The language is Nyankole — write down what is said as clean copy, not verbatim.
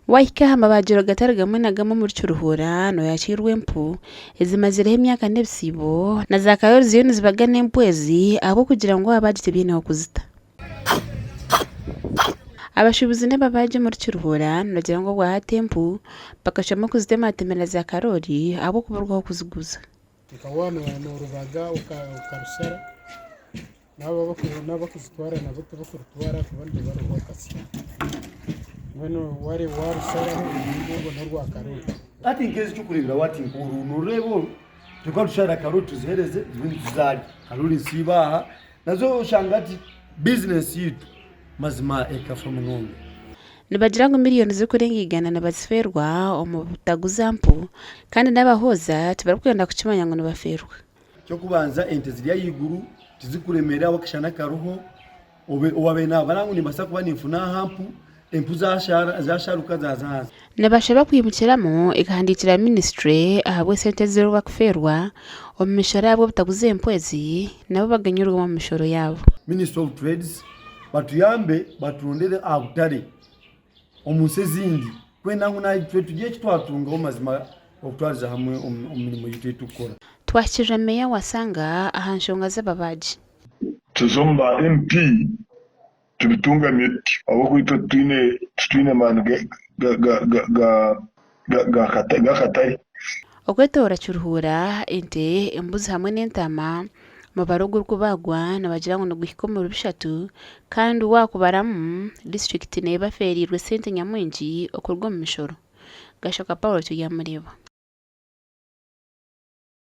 Waahika aha mabaagiro gatari gamwe na gamwe omuri Kiruhura nooyakiirwa empu ezimazireho emyaka n'ebisiibo na za karoori ziriyo nizibagana empu ezi ahabw'okugira ngu ababaagi tibaine h'okuzita. Abashuubuzi n'ababaagi omuri Kiruhura nibagira ngu obwahati empu bakacwamu kuzitematemera za karoori ahabw'okuburwa ah'okuziguza. Nka waaba noorubaga okarushara, naabo abakuzitwara nabo tibakurutwara ahakuba niruba ruriho akasyo. Mbwenu waareeba waarusharaho orwo n'orwa karoori. Hati nk'ezi ekyokureeberaho hati nk'oru noorureeba oru, turikuba nitushara karoori tuziheereze zibone tizarya. Karoori nsiiba aha, nazo oshanga hati bizinesi yaitu mazima ekafa munonga. Nibagira ngu miriyoni zirikurenga igana nibazifeerwa omu butaguza mpu kandi n'abahooza tibarikwenda kukimanya ngu nibafeerwa. Eky'okubanza ente ziri ahaiguru tizikuremera ahabw'akashana akariho, owaabaire naabara ngu nimbaasa kuba ninfuna aha mpu, empu zaasharuka zaaza ahansi. Nibashaba kwimukiramu ekahandiikira minisiture ahabw'esente ezi barikufeerwa omu mishoro ahabw'obutaguza empu ezi nabo baganyirwemu omu mishoro yaabo. Ministry of Trades batuyambe baturondere aha butare omu nsi ezindi kwenda ngu naitwe tugire eki twatungaho mazima okutwariza hamwe omu mirimo yaitu ei turikukora. Twahikirira Meeya wa Sanga aha nshonga z'ababaagi. Tuze omu ba MP tubitungamye tuti ahabw'okuba itwe titwine maani g'akatare. Okwetooroora Kiruhura, ente, embuzi hamwe n'entaama, omubaro ogurikubaagwa nibagira ngu niguhika omuri bishatu kandi waakubaramu disiturikiti neeba efeereirwe sente nyamwingi okuruga omu mishoro. Gashoka Paul Turyamureeba.